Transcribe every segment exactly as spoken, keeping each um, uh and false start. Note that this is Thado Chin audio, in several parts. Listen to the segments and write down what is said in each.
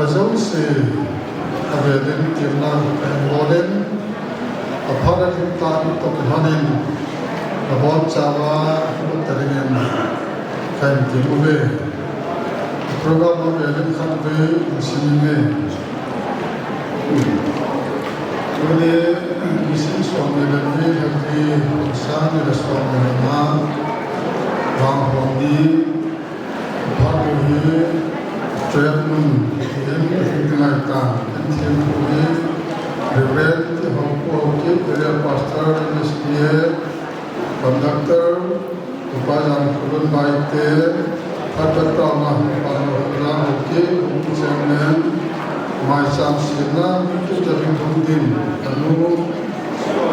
Jouse, avel in temna kahin bol in, aphat a thil tah toh kilhon in, nabonchauva, nabonchauva dingin kahin tem uve. Program avel in khatvei hin sim inge. Tuni, nisim somni le ni, lhakli, kum sang ni le somni le nga, Vanghom ni, Phat u hi, Trade Nun, hi in, hi ngai ta, kan thempu hi, Reverend T. Haokip, Area Pastor, M S P A, Conductor, Upa Jangkholun Baite, Phat Taona, Upa Jangkholun Haokip, Chairman, Maicham Sina, Mitu Jading Lungdin, Anu,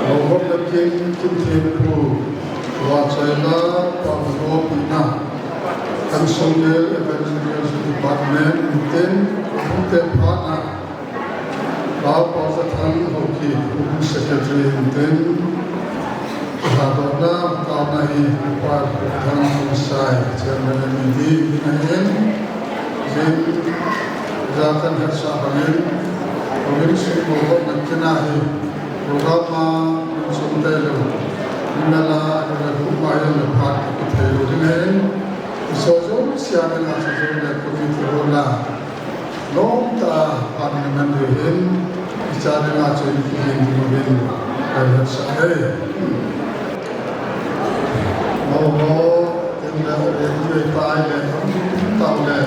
Lobot Lakin, Kin Thempu, Vachaina, Pamgo Pina, Kansongel Evangelism Department, Inten, Pute Phana, Pau Pau Zathang, Hoki, Secretary, Inten, Hadona, Kauna hi, Pau Zathang, Sai, Chairman, M D, Inten, Jin, Zakan Hersa Bangin, Province, Lobot Lakin, Hi, program a insung te lo, nala, nala huma yong le phat, thei lo ding ahin. Iso jouse a dinga, iso jouse le committee ho la, lom tah a phat naman diu hin, icha dinga chu in kihin ding uvin, kahin hetsah e. Mo ho, tin le, e, e, tai le, tau le,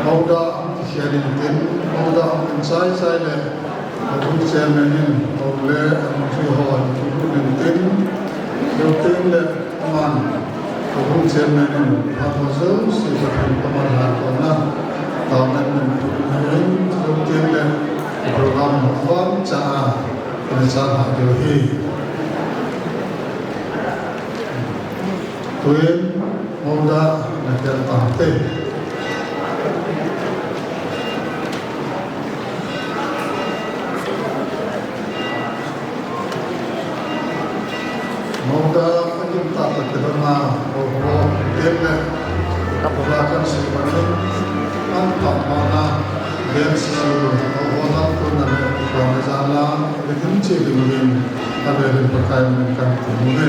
mo da, Sian in tin, mo da hung in chai chai le, Houbung Chairman in, ho le, a nung chu ho an tu in tin, lo tin le, aman, Houbung Chairman in, a ho jouse Pathen kaman ha kona, taonan min tu in, lo tin le, program mo wan cha, kan cha ha diu hi. Tuin, mo da, na kel tang te. Mo da, a lim ta ta te na, mo, mo, te le. Mo da kan si ma ni, an pa ma na, den si, mo, mo da tu na le, pa na ja la. Kin che ding uvin, avel in Pakai min kan ti uve.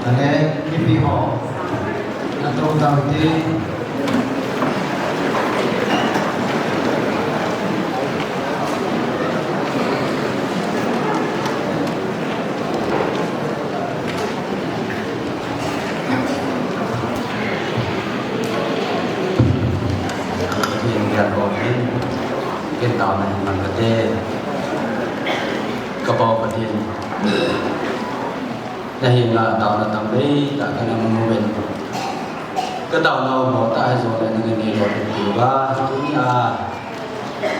Ane, kipi ho. Na to tau ti. Pathen jan bol hin, ken taona hin man kate, ka Pau Pathen. Na hinna taona tam bei tah kana mu uvin. Ka taona u mo tah hi jong le na ngai nei lou ding tiu va, tunia.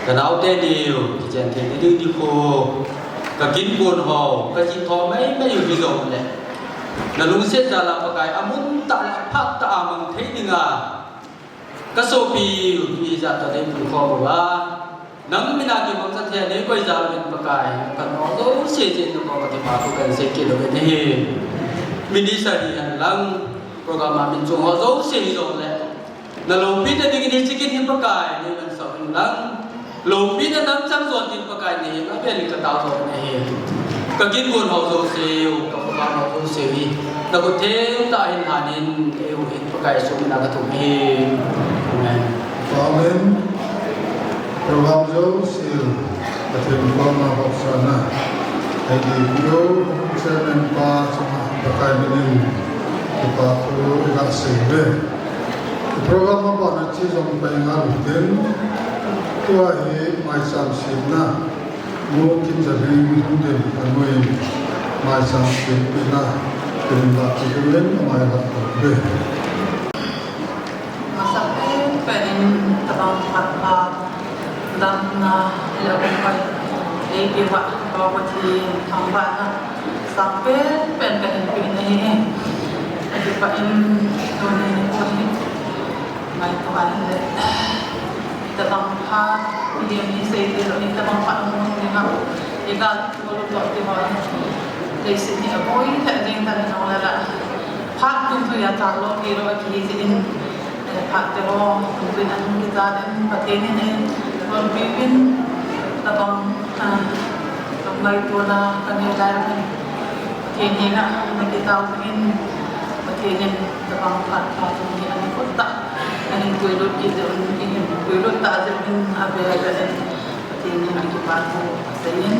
Ka naote niu, kichen thei ding nikho, ka kin pon ho, ka jih tho mai mai u hijongle, na lungset jal a Pakai, amun tah le aphat tah a mang thei dinga, ka sopi u, mi jat tah ding pun kho uva, nang mina kimangcha thei a nei koi jal uvin Pakai, ka nao jouse jeh in na koma kipa thu kan sei kit uvin ahi. Minister hihen lang, program a min chung ho jouse hijongle, na loupina dingin hiche kin hi Pakai, nei mansah uvin lang. Loupina dang chang jon din Pakai, nei henga velin ka tao jon ahi. Ka kin pon ho jouse u, ka program ho jouse u hi, na khut theng tah a hin lhanin, eiho hin Pakai Jesu mina ka thum ahi. Amen. Amen. Program jouse u, Pathen koma hopsahna, A D P O Chairman pa chunga Pakai minin kipa thu iga sei uve. Program abana che jong ka ngai uvin, tua hi maicham semna, Nu Kimjalhing Lhungdim anuin maicham sempina, kin la kidumin amai la uve. Masapen pen in tabang phat pha damna le umpai, eipeuva Pathen thangvahna sangpen pen kahin pe in ahi. Akipah in tuni nikho hi ngaito ahile, tabang phat hi mi sei ti lou, tabang phat hung hung ding ham, igal Bol u toh ti ho, leiset hi aboi lheh jeng tan ahi jongle la, phat tum tui a chan lou ti lou akihi jeh in, eh, phat te ho tum tui in ahung kijan in, Pathen in eilolpeh uvin, tabang, ah, lungngaitona kanei lai uvin, Pathen henga nakitao jeh in, Pathen in tabang phat pha tum hi ana koi tah, ahin puilut kit jeh un, ahin puilut tah jeh un, avel vel in Pathen in kipa thu asei in,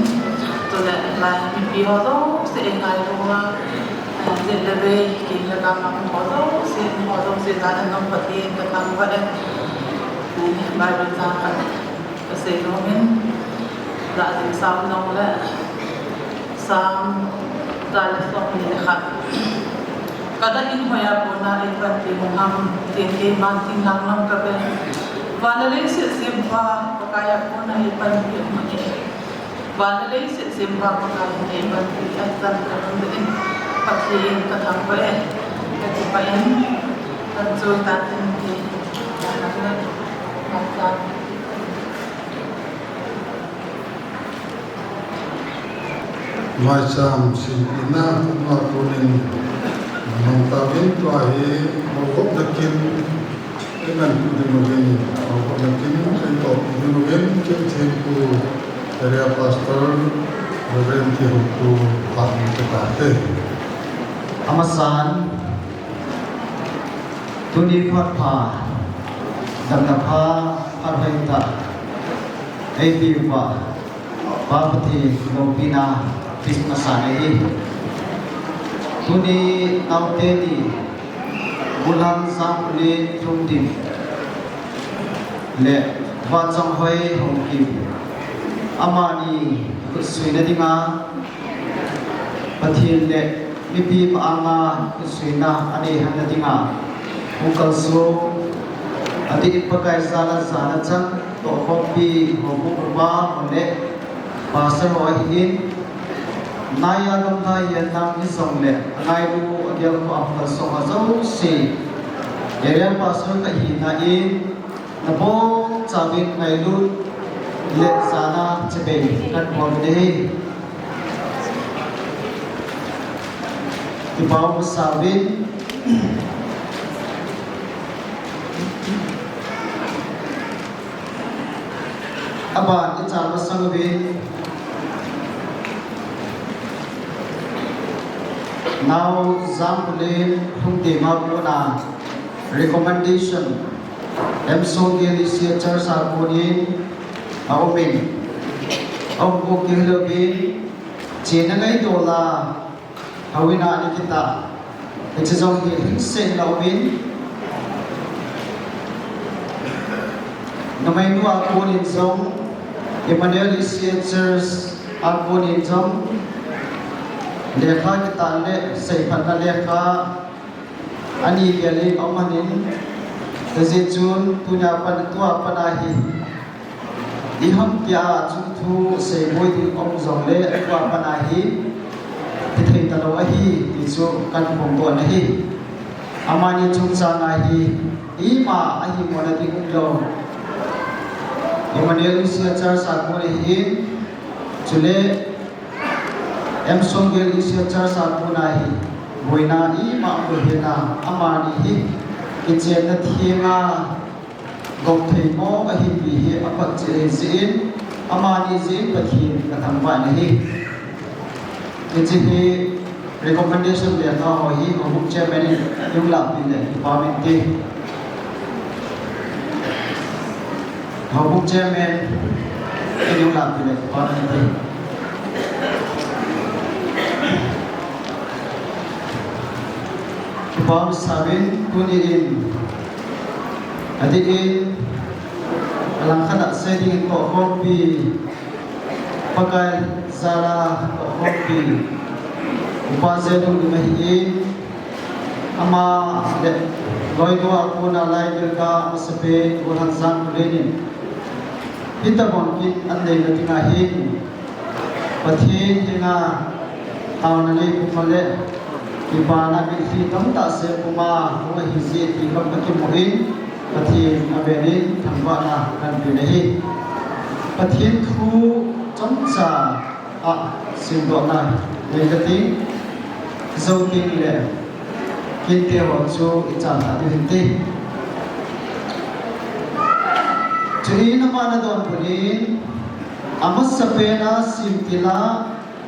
chule lai mipi ho jouse eingailu uva, eh, jet le vei, kin le gam a um ho jouse, um ho jouse, jat anom Pathen kathangvah e. Eh, Bible chang khat kasei nom in, la jing sam nong le, Sam, ja le somni le khat. Kadah in hoiya kona eipanpi u ham, tin keiman thinglhang lam kaven. Van le leiset sempa, Pakai a kona eipanpi u ham. Van le leiset sempa, Pakai in eipanpi u ham, chan kalung in, Pathen kathangvah e, kakipah in, kan choi tan tin ti. Maicham sempina, tuma konin mang tauvin tua hi, houbung nakin, iman pu ding uvin, houbung nakin, kaito pu ding uvin, Kimthempu, Area Pastor, Reverend Kihoupu, phat ni katate. Amasan, tuni phat pha, damna pha, phat hoitah, eipeuva, Pa Pathen loupina Christmas a nei hi. Tuni naote ni, Bulhang Jangkholen Lhungdim le Vahchonghoi Haokip, amani khutsuina dinga, Pathen le mipi ma-anga khutsuina anei henna dinga, hung kalsong, adeh in Pakai jal a jana chan tohkhompi houbung upa ho le pastor ho ahin, naiya gamlhai hihen lang hijongle, angailu, agelkhoh a hung kalsong ho jouse, area pastor kahina in, nabonchauvin ngailut le jana chibai kahin bol uve. Kipah masa uvin. Aban ichan masang uvin, nao Jangkholen Lhungdim a kona recommendation, M. Songel L C A Church a konin aumin, aum bou kit louvin, chena ngaito la, houin a ana kitah, hiche jong hi lhingsetna umin, numeinu a konin jong, Emmanuel L C A Church a konin jong, lekha kitah le seiphatna lekha ani gel in aum ahin, hijeh chun tunia pat, tua pat a hi, Iham tia chungthu seiboi ding um jongle, tua pana hi hithei talou ahi ti chu kahin phongdoh ahi. Amani chungchang a hi ima ahimona ding umlou. Emmanuel Lucia Church a kon ahin, chule Emmanuel Lucia Church a kon ahi, boina ima umlou hina, amani hi kichenna thenga gop thei mong ahi ti hi aphatcheh ahi jeh in, amani jeh in Pathen kathangvah in ahi. Hiche hi recommendation le kaho hi houbung chairman in eihin lahpeh le kipah inte. Houbung chairman in eihin lahpeh le kipah inte. Kipah um savin tuni in, adeh in, alangkhat a sei dingin tohkhompi, Pakai jal a tohkhompi, Upa J. Lunglim ahin, ama le loidoh a kona lai dil ka masapen Golhang Jangkholen in, hitobang kin an neina dinga hin, Pathen henga taona nei puma le kipana mitlhi tamtah seh puma hung ahi jeh ti kakimun, Pathen avel in thangvahna kahin pe ahi. Pathen thu chomcha a simdohna nei kati, jou teng le kinte ho chu ichan ta diu hinte. Chuin ama nadonbut in, amasapen a simtil a,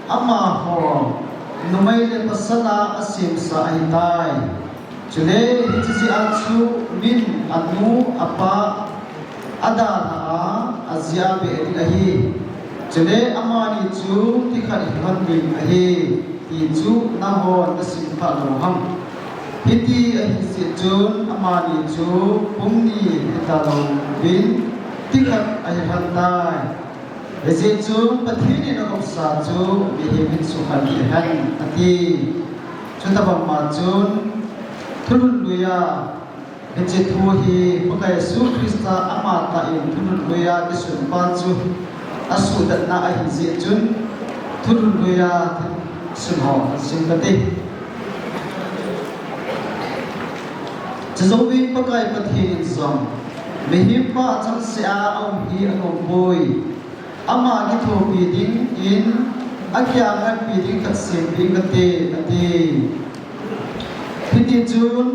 amaho numei le pasal a asemsa ahitai. Chule hiche jeh a chu min anu apa adalha a, ajia beh ding ahi. Chule amani chu thikhat hihon ding ahi, ti chu nahon nasim khalou ham? Hiti ahi jeh chun amani chu pung ni hita louvin thikhat ahihon tai. Hijeh chun Pathen in agopsa chu mihem in sukha ding ahi, ati. Chutobang ma chun thulhun lui a, hiche thu hi Pakai Jesu Christa amatah in thulhun lui a kisun pa chu asuhdatna ahi jeh chun thulhun lui a sun ho sim kate. Chujouvin Pakai Pathen in jong, mihem pa achangseh a aum hi anom poi. Ama kithopi dingin, akiangatpi ding khat sempeh kate, ati. Hiti chun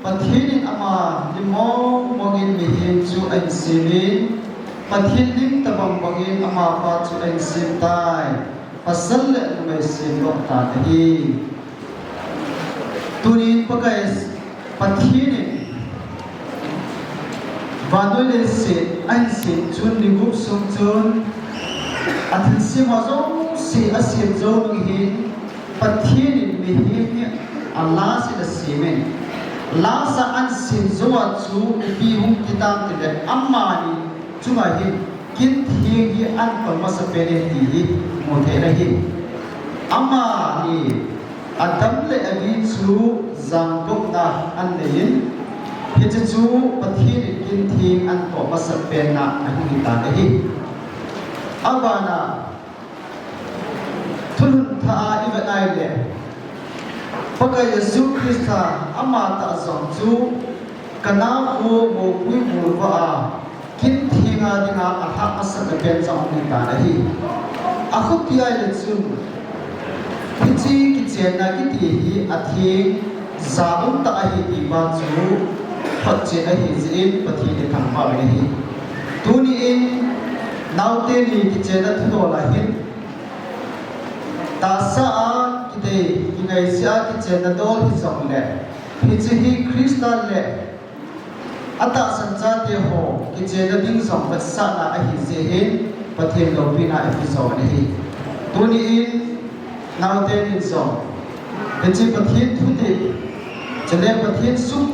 Pathen in ama lim mong mong in mihem chu ahin semin, Pathen lim tobang bang in amapa chu ahin sem tai. Pasal le numei semdoh tan ahi. Tunin Pakai Pathen in vannoi leiset ahin sem chun ni gup sung chun athilsem ho jouse asem jou nung hin Pathen in mihem hi a last in asem in, last a ahin sem jou a chu ipi hung kitam tile amani chunga hin kin theng hi ahin pang masapen e ti hi mu thei ahi. Amani Adam le Evi chu jangkopna ahin nei in, hiche chu Pathen in kin theng ahin toh masapenna ahi tan ahi. Abana thulhun thah a ivet nai le, Pakai Jesu Christa amatah jong chu Kana kho mopui molva a kin theng a dinga alhah masatna pen jong ahi tan ahi. Akhopi a ile chun hiche kichenna kiti hi atheng ja umtah ahi ti pa chu photchen ahi jeh in Pathen ithangvah u ahi. Tuni in naote ni kichenna thudol a hin tahsa a kidei kingaisih a kichenna dol hijongle, hiche hi Christa le atahsan chate ho kichenna ding jong vetsahna ahi jeh hin Pathen loupina ipi jou ahi. Tuni in naote nin jong hiche Pathen thudih, chule Pathen suk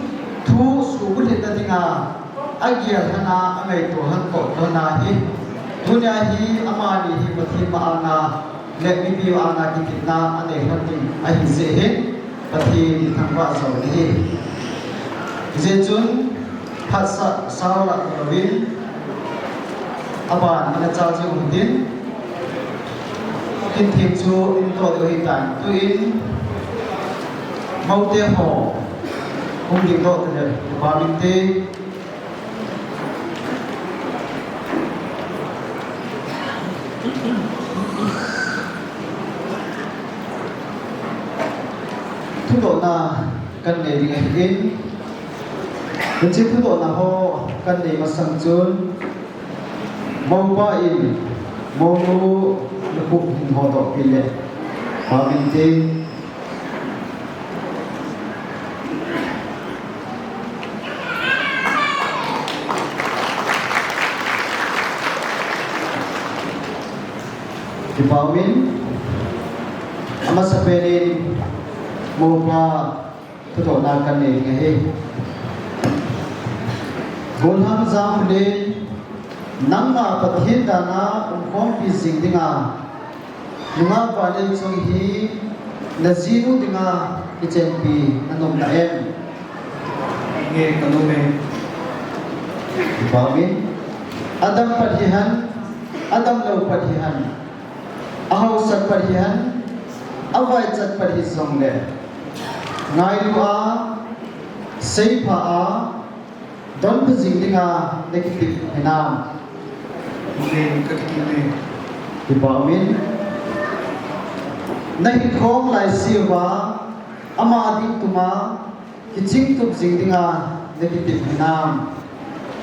thu suhbulhitna dinga agel lhon a, angaito lhon toh lhon ahi. Tunia hi amani hi Pathen ma anga le mipi anga kitepna anei lhon ding ahi jeh hin Pathen ithangvah jou ahi. Hijeh chun phatsah sao lah louvin Aban ina chal jing u hitin. Kin thim chu in toh ding u hitan. Tuin moute ho hung ding toh te le, pa min te. Thudohna kan nei ding ahin. Hiche thudohna ho kan nei masang chun, moupa in mounu nakhuh hin hodoh peh le, pa min te. Kipa umin, amasapen in moupa thudohna kan nei ding ahi. Golhang Jangkholen, nangma Pathen dana umkhompi jing dinga, nungah vanei chung hi najinu dinga kichenpi nanop na em? Inge, kanom e. Kipa umin, adam pat hihen, adamlou pat hihen, ahaosat pat hihen, avaichat pat hijongle, ngailu a, seipha a, donpha jing dinga nakitep hinam? Inge, kakitep e. Kipa umin, nahikhom laiseuva, ama ding tuma kichingtup jing dinga nakitep hinam?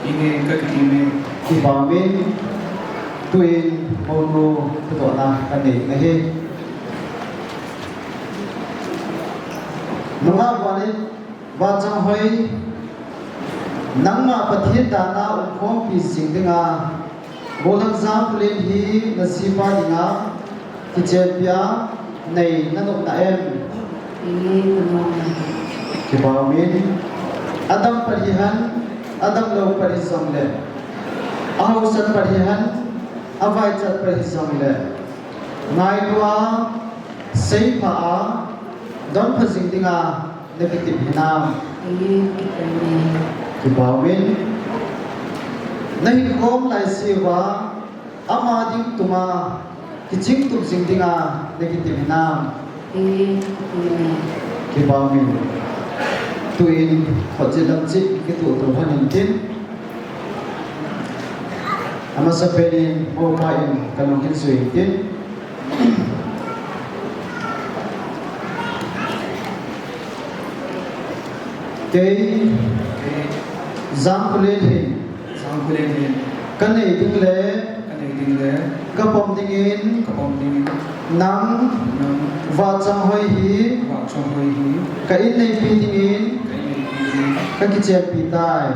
Inge, kakitep e. Kipa umin, tuin mounu thudohna kan nei ding ahi. Nungah vanei, Vahchonghoi, nangma Pathen dana umkhompi jing dinga, Golhang Jangkholen hi najipa dinga kichenpi a nei nanop na em? Inge, kanom e. Kipa umin, adam pat hihen, adamlou pat hijongle, ahaosat pat hihen, avaichat pat hijongle, ngailu a, seipha a, donpha jing dinga nakitep hinam? Inge, kakitep e. Kipa umin, nahikhom laiseuva, ama ding tuma kichingtup jing dinga nakitep hinam? Inge, kakitep e. Kipa umin, tuin khutjit lamjit kituh tou hon intin. Amasapen in moupa in kalung hin jui intin. Kei, Jangkholen hin, Jangkholen hin, kanei ding le, kanei ding le, kapom dingin, kapom dingin, nang, nang, Vahchonghoi hi, Vahchonghoi hi, ka inneipi dingin, ka inneipi dingin, kakichenpi tai.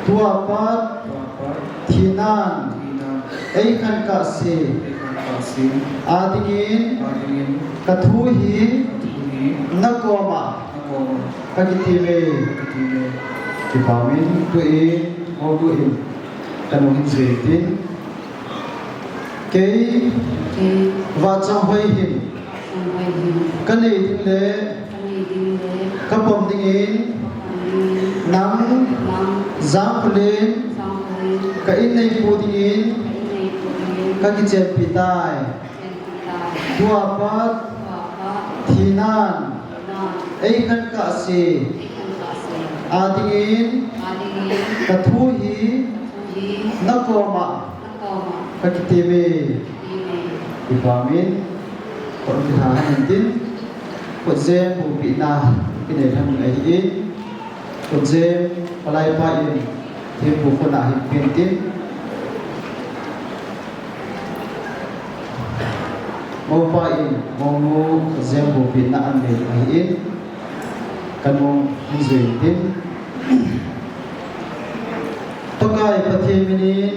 Tua pat, tua pat, thinan, thinan, eikhen kahse, eikhen kahse, adingin, adingin, kathu hi, kathu hi, nakoma, nakoma, kakitep e, kakitep e. Kipa umin, tuin mounu in kanung hin jui intin. Kei, kei, Vahchonghoi hin, Vahchonghoi hin, kanei ding le, kanei ding le, kapom dingin, kapom dingin, nang, nang, Jangkholen, Jangkholen, ka inneipu dingin, ka inneipu dingin, kakichenpi tai. Kichenpi tai. Tua pat, tua pat, thinan, thinan, eikhen kahse, eikhen kahse, adingin, adingin, kathu hi, kathu hi, nakoma, nakoma, kakitep e. Amen. Kipa umin, kon kithah hon intin, khutjem bupina kinei lhon ahin, khutjem palaipa in thempu khut a hin pen tin, moupa in mounu khutjem bupina anei ahin, kanung hin jui intin. Pakai Pathen minin,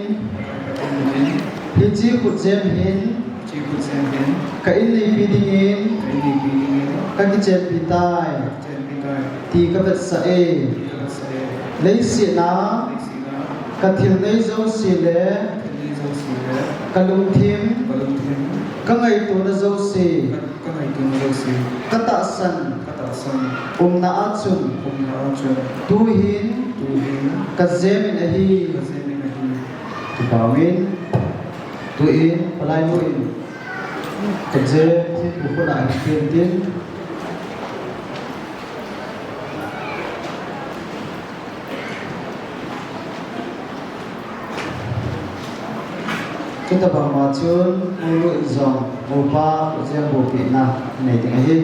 hiche khutjem hin, hiche khutjem hin, ka inneipi dingin, ka inneipi dingin, kakichenpi tai, kakichenpi tai, ti kavetsah e. Ti kavetsah e. Leiset a, leiset a, kathil nei jouse le, kathil nei jouse le, kalungthim, kalungthim, kangaitona jouse, ka, kangaitona jouse, katahsan, katahsan, umna a chun, umna a chun, tuhin, tuhin, kajem in ahi, kajem in ahi. Kipah in, tuin, palai nu in, exam thi tu khuna hin tin tin. Chutabang ma chun, nu in jong, upa, exam bu pi na, nei ding ahi.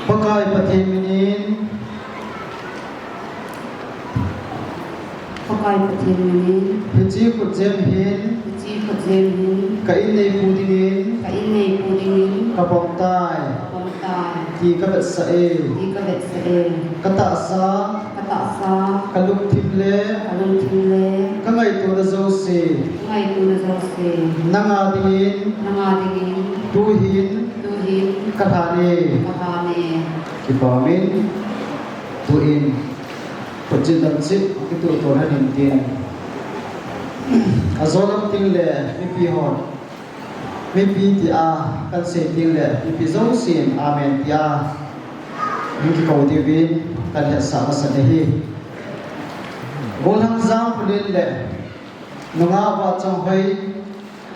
Pakai Pathen minin. Pakai Pathen minin. Hiche khutjem hin. Hiche khutjem hin. Ka in neipu dingin. Ka in neipu dingin. Ka pom tai. Ka pom tai. Ti ka vetsah e. Ti ka vetsah e. Ka tahsa. Ka tahsa. Ka lungthim le. Ka lungthim le. Ka ngaitona jouse. Ka ngaitona jouse. Nanga dingin. Nanga dingin. Tuhin. Tuhin. Ka lhan e. Ka lhan e. Kipah in. Tuin. Khutjem dan chip. Kituh to hanin tin. Ajo lam ting le. Mipi hon. Mipi tia, kan sei ding le, mipi jousen, amen tia, min kikou diuvin, kan hetsah masa ahi. Golhang Jangkholen le, nungah Vahchonghoi,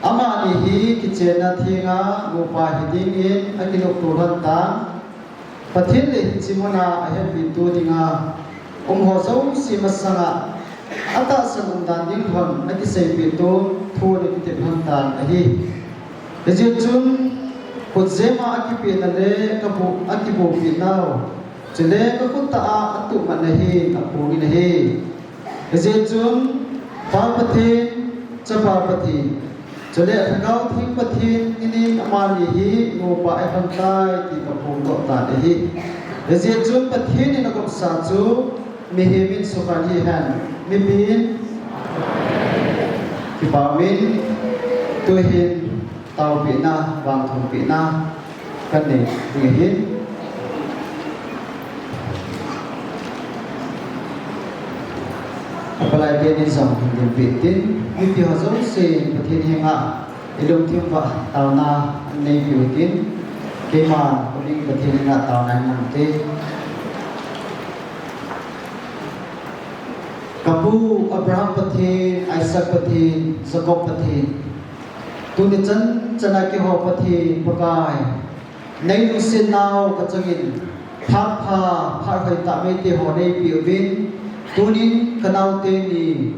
amani hi kichenna thenga, nupa hi dingin, akinopto lhon tan, Pathen le hiche muna ahetpi to dinga um ho jouse masanga atahsan umdan ding lhon akiseipeh to thu ana kitep lhon tan ahi. Hijeh chun khutjem a akipehna le kabu, akibupi nau chule kakhut tah a atuhmatna hi aphongin ahi. Hijeh chun, Pa Pathen, Chapa Pathen, chule Lhagao Theng Pathen, ninin amani hi nupa ahi lhon tai ti kaphongdoh tan ahi. Hijeh chun Pathen in agopsa chu mihem in sukha hihen, mipin kipah in, tuhin taopehna, vangthompehna, kanei ding ahin. Apalai pen in jong hin dinpeh tin, mipi ho jousen Pathen henga ilungthim uva taona aneipiu hitin, keiman houin Pathen henga taona hin mang te. Kapu Abraham Pathen, Isaac Pathen, Jacob Pathen, tuni chan chana keiho Pathen Pakai, nei lungsetnau kachangin, phat pha, phat hoitah meitei ho neipeuvin, tunin kanaote ni,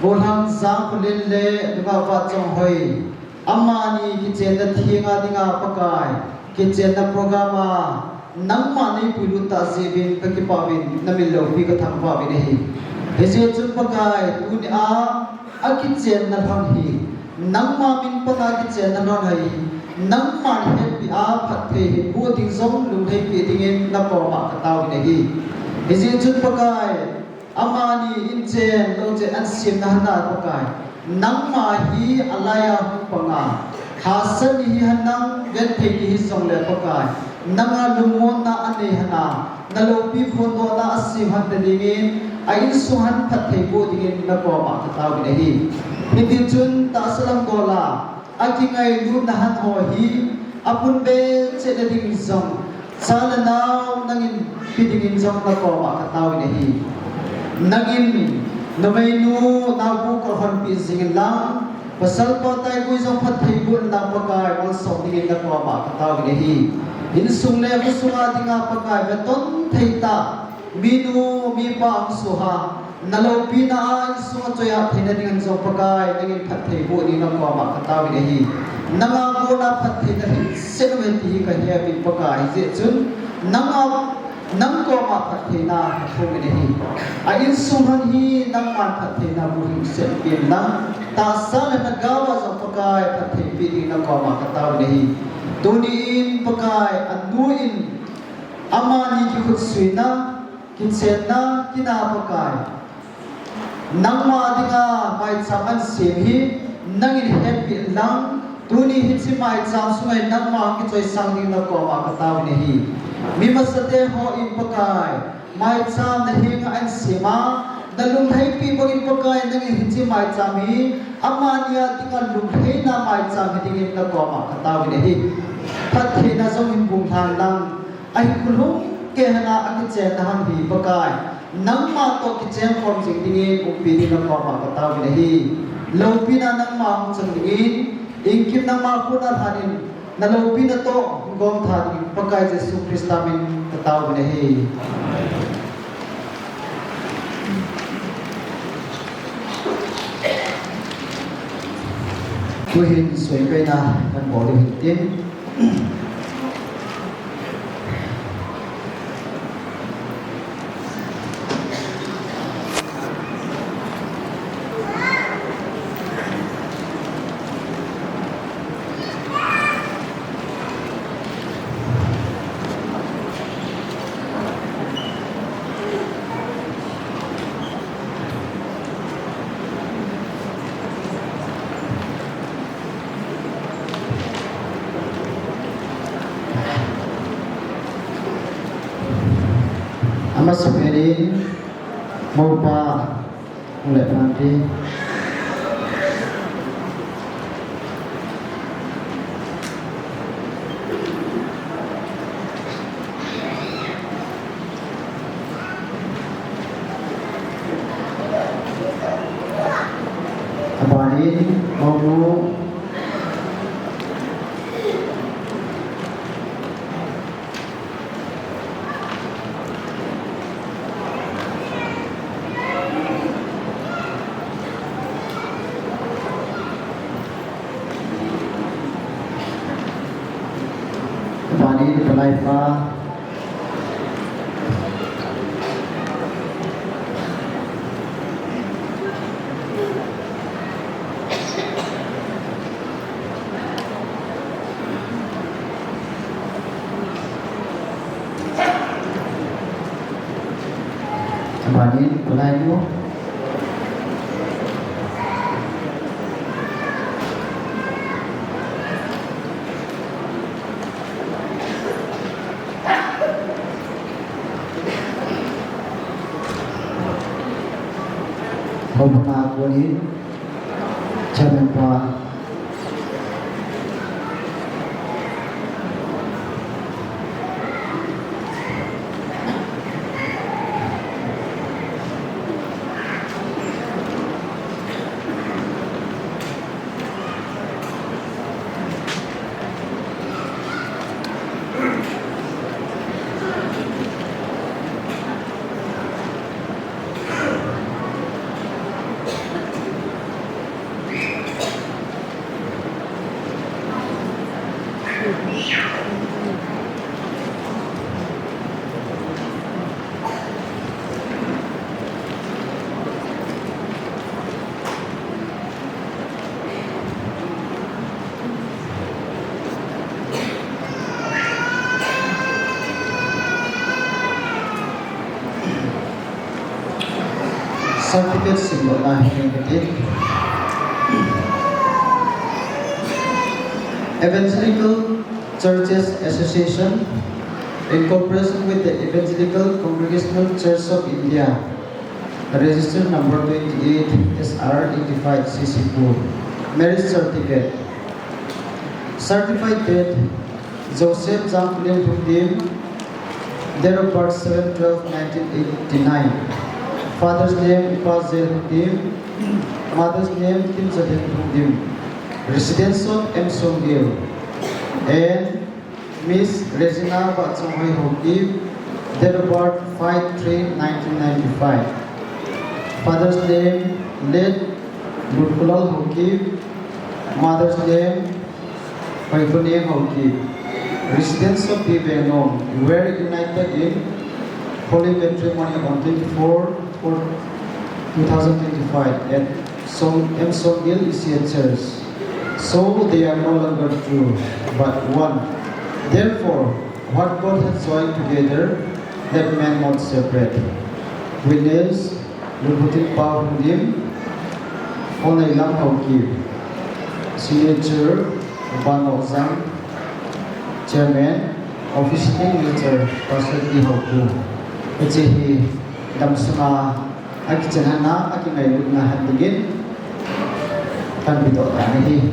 Golhang Jangkholen le nungah Vahchonghoi, amani kichenna thenga dinga Pakai, kichenna program a, nangma neipuilut tah jeh uvin kakipah uvin, namin loupi kathangvah uvin ahi. Hijeh chun Pakai, tunia, akichenna lhon hi, nangma min pana kichenna lhon ahi, nangman hetpeh a phatthei hinboh ding jong lunglhaipi dingin nakoma kataovin ahi. Hijeh chun Pakai, amani inchen, louchen ansemna hana Pakai, nangma hi alaiya hung panga, hahsat ni hihen lang, genthei ni hijongle Pakai, nanga lungmonna anei hana, naloupi phondohna asem hon nadingin, a insung hon phatthei boh dingin nakoma kataovin ahi. Hitichun tahsa lam gola akingailutna hon ho hi apunbe chetna ding jong, cha le nao nangin pe dingin jong nakoma kataovin ahi. Nangin numeinu naobu kahonpeh jingin lang, pasal pa taigui jong phatthei boh inlang Pakai, malsom dingin nakoma kataovin ahi. Insung le khosunga dinga Pakai, veton thei tah, minu mipa hung soh a, naloupina a insung achoihat theina dingin jong Pakai, nangin phatthei boh dingin nakoma kataovin ahi. Nanga kona phattheina lhingset aume ti hi kaheuvin Pakai, hijeh chun nanga, nang koma phattheina kathum in ahi. A insung hon hi nangman phattheina boh lhingset peh inlang, tahsa le lhagaova jong Pakai phatthei peh dingin nakoma kataovin ahi. Tunin Pakai, anu in amani kikhutsuina, kichenna, kina Pakai, nangma dinga maicham ansem hi nangin hetpeh inlang, tuni hiche maicham sunga nangma kichoisang dingin nakoma kataovin ahi. Mi masate hon Pakai, maicham nahenga ansem a, nalunglhaipi bangin Pakai, nangin hiche maicham hi amani a dinga lunglhaina maicham hi dingin nakoma kataovin ahi. Phattheina jong hin bung lhan lang, ahinkho lhung keiho a kichenna hon hi Pakai, Nangma toh kicheng khom jing dingin umpi dingin nakoma kataovin ahi. Loupina nangma hung chang dingin, Inkimna ma khut a lhanin, na loupina toh, hung gom tha dingin, Pakai Jesu Christa min, kataovin ahi. Tuhin, suaipeina, kan bol diu hintin. Amasapen in, moupa, le pante. Abanin, moupa. Abanin, palaipa. Abanin, palai nu. Houbung a konin, Chairman pa. Certificate simdohna hi kati. Evangelical Churches Association, in cooperation with the Evangelical Congregational Church of India, register number twenty-eight S R eighty-five C C two, marriage certificate. Certified date, Joseph Jangkulen Lhungdim, date of birth seven twelve nineteen eighty-nine. Father's name, Upa J Lhungdim. Mother's name, Kimjalen Lhungdim. Residence of M Songgel. And Miss Regina Vahchonghoi Haokip, date of birth five three nineteen ninety-five. Father's name, late Lutkulal Haokip. Mother's name, Hoikhoneng Haokip. Residents of P. Vengnom were united in holy matrimony on twenty-four four two thousand twenty-five at Song, M. Songgel E C A Church. So they are no longer two, but one. Therefore, what God has joined together, let man not separate. Witness, Lungphutin Pau Lhungdim, Phoneilam Haokip. Signature, Upa Nohjang, Chairman, Official Signature, Pastor T. Haokip. Hiche hi damsunga akichenna, akingailutna ahin dingin, kahin pehdoh tan ahi.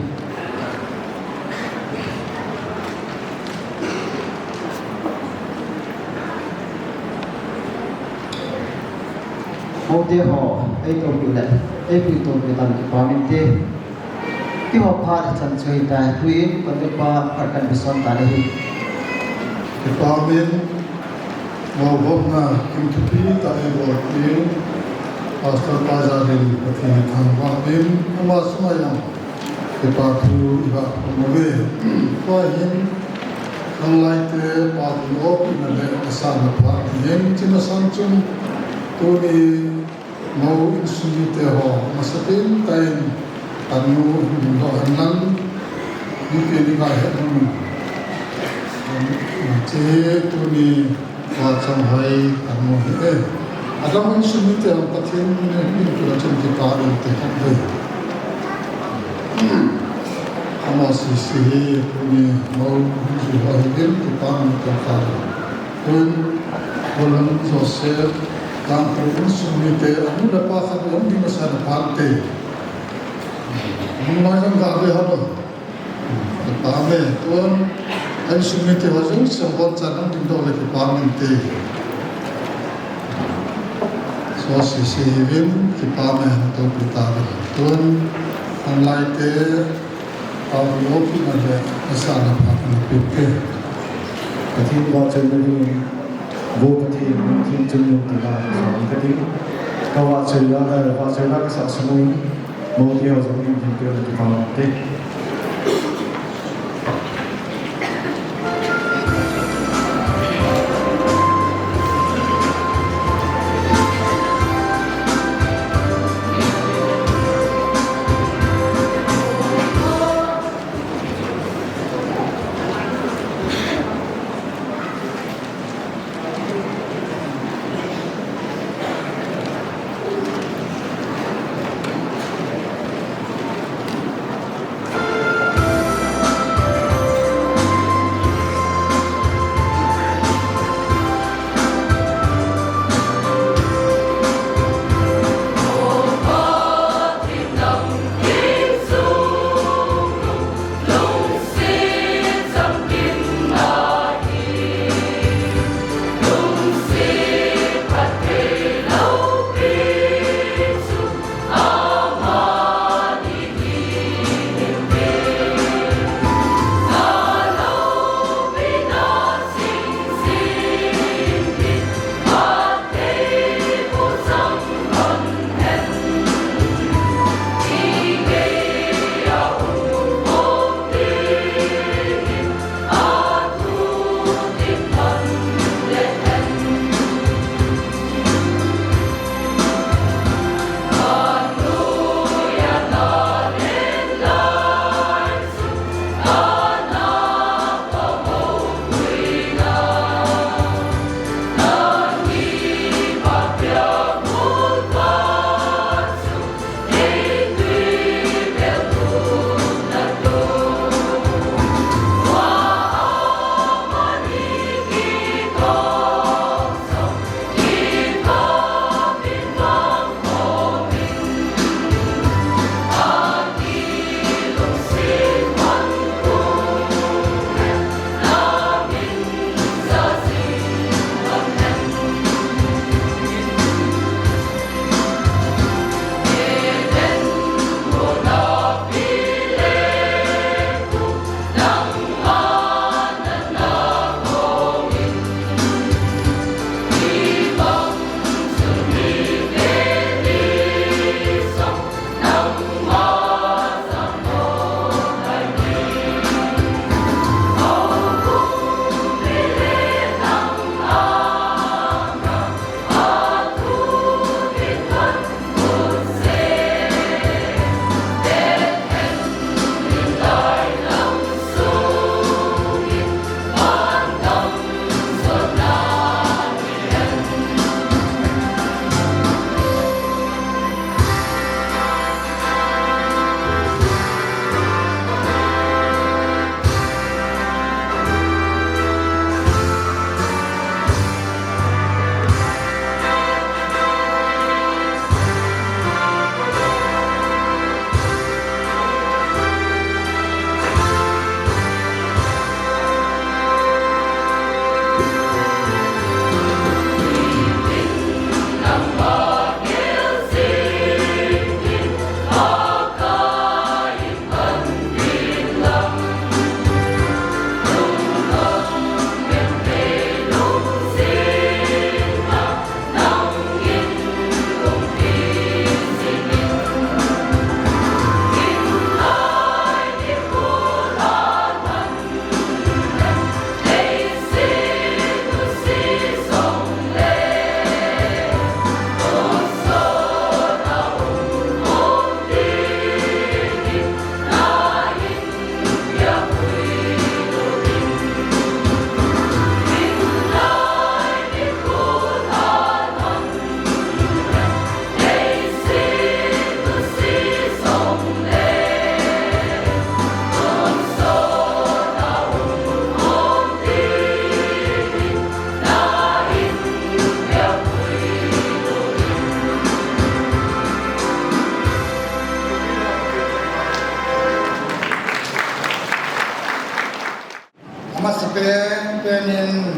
Mote ho, ei topi le, ei pui topi tan kipah inte. Kihoupi chan chu hitai, tuin, koi pa, koi kan bison tan ahi. Kipah in, mo bom na, kin thupi ta ei bol in, Pastor pa jalin, Pathen thangvah in, ama sunga jong kipa thu iga phong uve. Tua hin, nang laite, pa thu o, ina le, asa na pha, yen, china sang chung, tuni, Mo insung mite ho, masapen tah in, anu, lo han lang, mite ni ngai het nung. Che tuni, vachang hoi, anu hi e. Adam insung mite ho, Pathen ni, ni tu la chen kita in te kan ve. Ama sisi hi, tuni, mo, insung hoi, hin, kita, ni, kita. Tun, Bolon Joseph, Tangkhul insung mite, anu le apa khat hung ding masa na pha inte. Hung mai jong ga ve halo. Kipah e, tun, insung mite ho jong se hon chan hung ding doh le kipah inte. So sisi hiuvin, kipah e, to pi ta ve. Tun, online te, Pau lo pi na le, asa na pha na pi te. Pathen vahchoina dingin, Vo Pathen, lungthim chungnung tina, sa ka ding. Ka vahchoina, eh, vahchoina ka sa sung in, mo te ho jong lungthim pe na kipah te.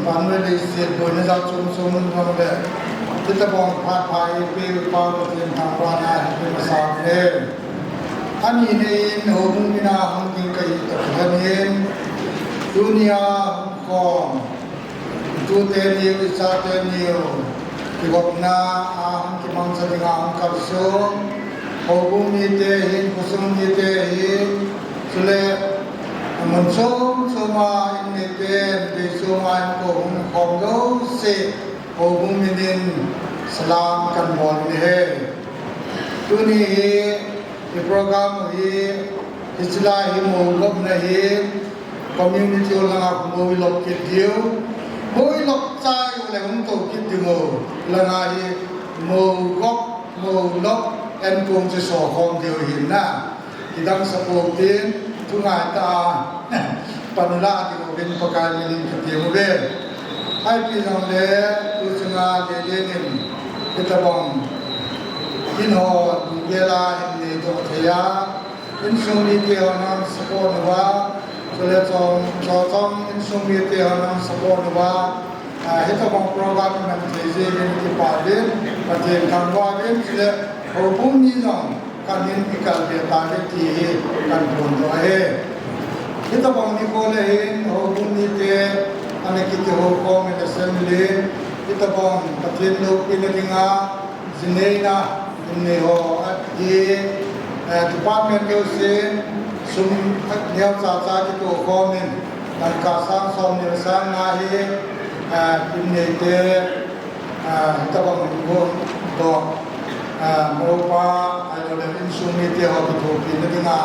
Pan le leiset boina jat chom chom um jongle, hitabang phat pha eipeu Pa Pathen thangvahna hi kimasan e. Ani nei in houbung mina hung ding kahi toh kilhon in, tunia hung khom, itute niu, ichate niu kigopna a hung kimangcha dinga hung kalsong, houbung mite hin, khosung mite hin, chule mun chom choma inneite, bei choma inko hung khom jouse, houbung minin salam kan bol in ahi. Tuni hi, i program hi, hiche lai hi mou gopna hi, community ho langa mou ilop kit diu. Mou ilop chai u le hung tou kit ding u. Langa hi mou gop, mou lop, enkong chu so khom diu hin na. Kidang sa pou tin, thu ngai ta a, pan la diu vin Pakai minin kati uve. Ipi jongle, tu chunga le le nin, hitabang in ho, lunggel a in nei doh thei a, insung mite hon ana support uva, chule chong, chong, chong insung mite hon ana support uva, ah, hitabang program iman thei jeh in kipah uvin, Pathen thangvah uvin, chule houbung mi jong kahin ikal ve tauve ti hi kahin phondoh ahi. Hitabang nikho le hin houbung mite ana kiti ho khom in assembly, hitabang Pathen loupina dinga, Ji neina, in nei ho, a, hi, eh, department jousen, sum, a, neocha cha kitoh khomin, dangka sang som ni le sang nga hi, eh, in neite, eh, tabang in go, doh, eh, moupa, ahilou le insung mite ho kithopina dinga,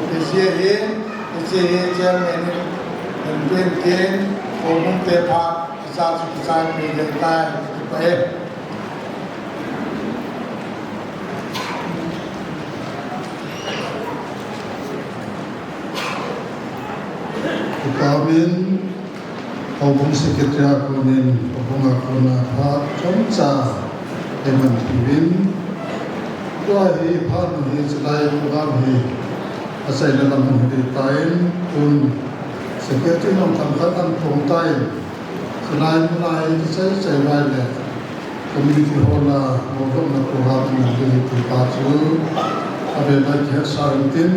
ipi jeh hi, hiche hi chairman in, in pin tin, houbung te phat, icha chu kichai pi le tai, kipa e. Upa min, houbung secretary a konin, houbung a kona phat chomcha eiman uvin. Tua hi phat hi chulai program hi achaina lam hi dei tan, tun secretary nong thangkhat an phong tan, chulai mulai kichai chai lai le. Community hall a, mou gopna program in nang ding ti pa chu, avel a kihetsah intin,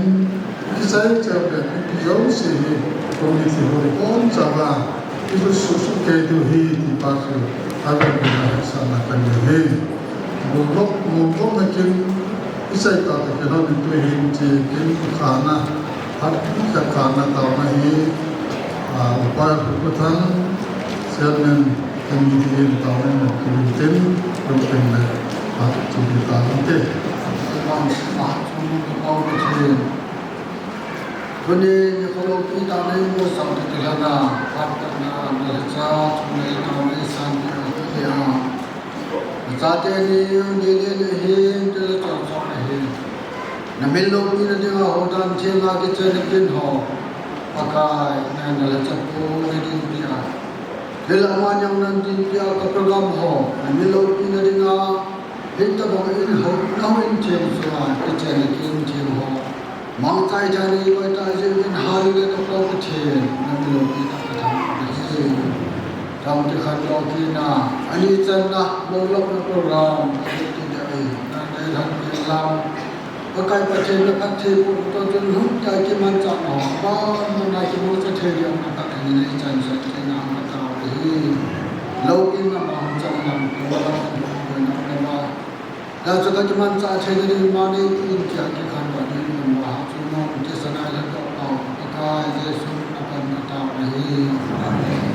kichai chai vel, mipi jouse hi, community hall a kon chauva, kisu su su kei diu ahi ti pa chu, avel a hetsahna kanei e. Mou gop, mou gopna kin, kichai tah tah kilhon in tu hin ti kin khana, hat ka khana taona hi, a, Upa Pu Pathang, Chairman, Committee in taona in kimin tin, lungpin le, a, chu ki ta lungte. Bang, a, chu ki pau ka chin. Tuni ni kholou pi ta nei mu sang te te la na, pat ta na, na cha, chu nei ta nei san te a, te a. Chate ni, ni, ni, ni, hin, te le chang chang ni hin. Na min loupina dinga houdan themna kichai na kin ho. Pakai, na, na la chapo na din pi a. Thil ama nyang nan din pi a ka program ho. Na min loupina dinga, hitabang in ho, na ho in them sunga, kichai na kin them ho. Mangchai jani koi ta jin in hali le ka po ka chen, na min loupina ka thang ka hi. Thang ti khan lo ki na, ani chan na, lo lo na program, ka ti ti da e, na dei han ki lam. Pakai Pathen na phatthei pu to chun lhum ta kimanchah na ho, pa na na kimangcha thei dia na phatthei nei chan sa ti na ka ta hi. Lo ki na ma hung chang na, ko la ko na na ma. Lachu ka kimanchah theina ding ma nei tin tia kikhandoh ding in ma ha chu nong kisana la toh pau Pakai Jesu na pan na tao ahi. Amen.